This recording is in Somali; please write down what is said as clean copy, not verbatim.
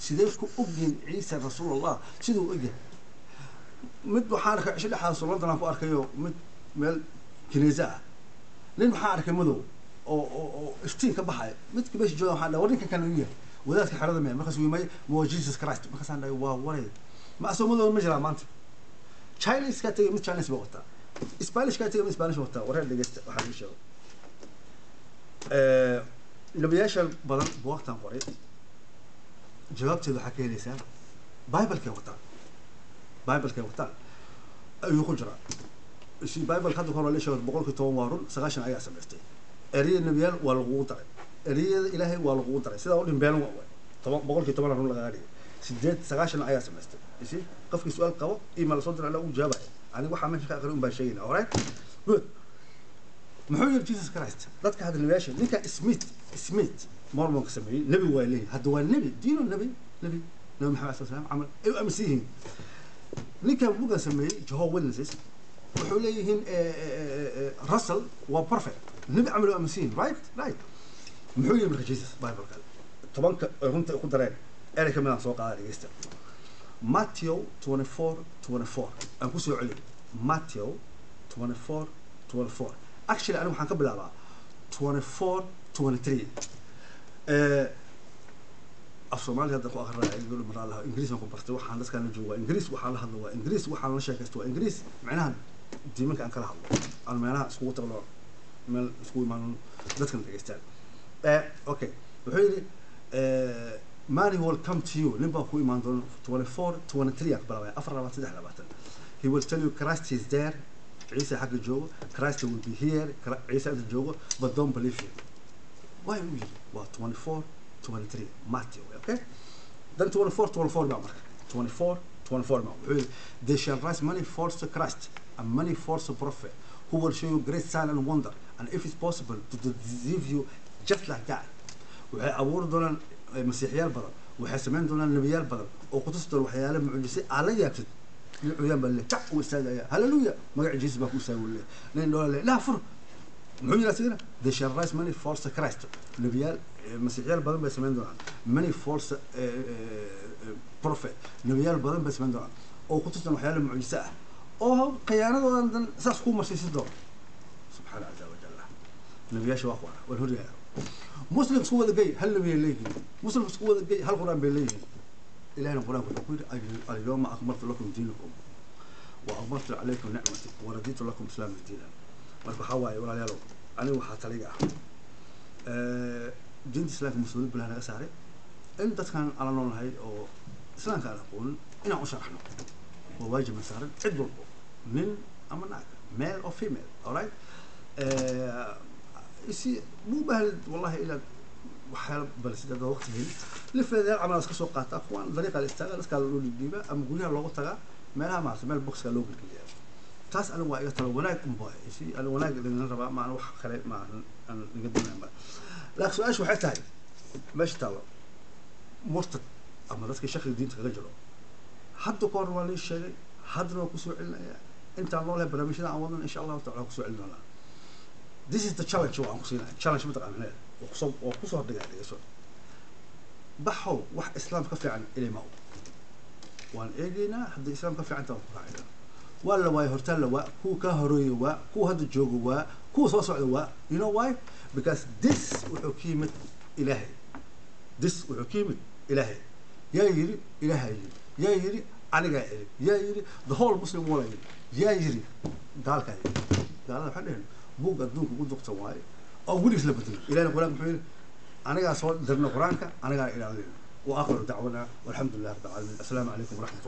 Sidee ku ogyihiin Ciise rasuulallah siduu ogyahay? Mid waxaan arkay cisho dhexdaas oo London aan ku arkayo, mid meel kiniisa ah, nin waxaan arkay madow oo iftiin ka baxaya. Midka meesha jooga waxaan dhahay, "War, ninkan kan uu yahay wadaadka xerada mee?" Markaas uu yimay, "Ma waa Jesus Christ?" Markaasaan dhahay, "Waa waray, ma asoo madow ma jiraa maanta?" Chinese kaa tegay, mid Chinese baa wataa. Spanish kaa tegay, mid Spanish wataa. Wareer, dhegeysta, waxaan ii sheego, nabiyaasha badan buugagtan qoray jawaabteeda waxaa ka helaysaa Biblekay wataan. Biblekay wataan ayuu ku jiraa. Si Bibleka hadda kahor waa la sheegay, 10% waa run, 90 ayaa samaystay. Ereyada nebiyaal waa lagugu daray, ereyada Ilaahay waa lagugu daray. Sidaa u dhin been waa 10, 10% run lagaga dhigay, 98 ayaa samaystay. Isi qofkii su-aal qabo email soo dira, alla ugu jawaabaya. Aniga waxaa meesha ka aqrin un baan sheegayna. Alright, good. Muxuu yiri Jesus Christ? Dadka hadda nebiyaasha, ninka Smith Mormonka sameeyey, nebi waa leeyahay. Hadda waa nebi diino, nebi Maxamed sal slam camal ay u aaminsan yihiin. Ninkan buuggan sameeyey, Jehovah Witnesses, wuxuu leeyihiin Russell waa prophet, nebi camal u aaminsan yihiin. Right, muxuu yiri marka Jesus Bibleka 10-ka ay runta ku dareen erey ka mid aan soo qaada, dhegeysta. Matthew 24:24 aan ku soo celiyo, Matthew 24:24. Actually, anigu waxaan ka bilaabaa 24:23. Af Soomaaliya hadda ku aqrinaya gabadhu maraa laha, Ingiriis baan ku bartay. Waxaan dadkaan la joogo waa Ingiriis, waxaan la hadlo waa Ingiriis, waxaan la sheekaysto waa Ingiriis. Macnaha diimanka aan kala hadlo, aan meelaha iskugu tagno, meel iskugu imaano, dadkan dhegeystaan. Okay, wuxuu yidhi, "Many will come to you," nin baa ku imaan doona. 24:23 aan ka bilaabaya, 24 23. "He will tell you Christ is there," Ciise xagga joogo, "Christ will be here," Ciise inta joogo, "but don't believe him." Why uu yidhi? Waa 24:23 Matthew. Okay, then 24:24 baa marka, 24:24 baa wuxuu yidhi, "They shall rise many false Christ and many false prophet who will show you great sign and wonder, and if it's possible, to deceive you." Just like that, waxay abuuri doonaan masiixiyaal badan, waxay samayn doonaan nebiyaal badan oo ku tusi doona waxyaale mucjise aa la yaabtid. Nin curyaan baa le jac uu istaagaya, "Hallelujah, magaca Jesus baa ku istaaga," le. Nin dhoola le laa fur. Muxuu yidhi asigana? "They shall rise many false Christ," nebiyaal masiixiyaal badan bay samayn doonaan, "many false prophet," nebiyaal badan bay samayn doonaan oo ku tusi doona waxyaale mucjise ah oo khiyaanadoodan dan saas kuu marsiisin doona. Subxaana caza wajalla, nebiyaasha waa kuwana waan horyaaya. Muslim isku wada gey, hal nebiyay leeyihiin. Muslim isku wada gey, hal Qur-aan bay leeyihiin. Ilahina Qur-aanka wuxuu ku yidhi, "Alyawma akmaltu lakum diinakum wa akmaltu calaykum nicmati wa raditu lakum islaama diinan." Marka waxaa waaye, walaalayaalow, aniga waxaa taliga ah, diinta Islaamka mas-uuliyad bilah naga saaray in dadkan aan la noolnahay oo Islaamka aan aqoonin inaan u sharaxno. Waa waajib na saaran cid walbo, nin ama naag, male or female. Alright, isi muu bahlid wallahi inaad waxyaala balisid haddaad waqti helin. Lifeedayaal camal iska soo qaataa, kuwaan dariiqa la istaaga, dadkaa loo dhiibdhiibaa ama guryaha loogu tagaa, meelaha maarata meel boxka loo gelgeliyaa. Taas anigu waa iga talo wanaag unba. Isi anigu wanaag idinla rabaa, ma wax kale ma aan iga doonaya ma. Laakiin su-aasha waxay tahay meesha taallo, murtad ama dadka shakiga diinta kaga jiro, hadda ka hor waa lii sheegay, haddana waa kusoo celinayaa. Intaan noolahay barnaamijyada aan wadana insha Allahu tacala waa kusoo celin doonaa. This is the challenge oo aan ku siinaya. Challenge mataqaan macnaheeda? Waa kusoo hordhigaya, dhegeyso. Baxow, wax Islaam ka fiican ilay ma waan eegaynaa. Haddii Islaam ka fiican taa waan ku raacaynaa. Waa la waayay, hortaan la waa, kuwa kaa horeeyay waa, kuwa hadda jooga waa, kuwa soo socda waa. You know why? Because this wuxuu ka yimid Ilaahay. This wuxuu ka yimid Ilaahay. Yaa yiri? Ilaahay yiri. Yaa yiri? Anigaa iri. Yaa yiri? The whole Muslim world yiri. Yaa yiri? Gaalkaa yiri. Gaalada waxaan dheheen buug adduunka ugu duqsan waaye oo weligiis la bedelay. Ilahina Qur-aanka muxuu yiri? Anigaa soo dirna Qur-aanka, anigaa ilaalinayna. Wa aakhiru dacwana walxamdu lilah rabbil caalamiin. Assalaamu calaykum waraxmat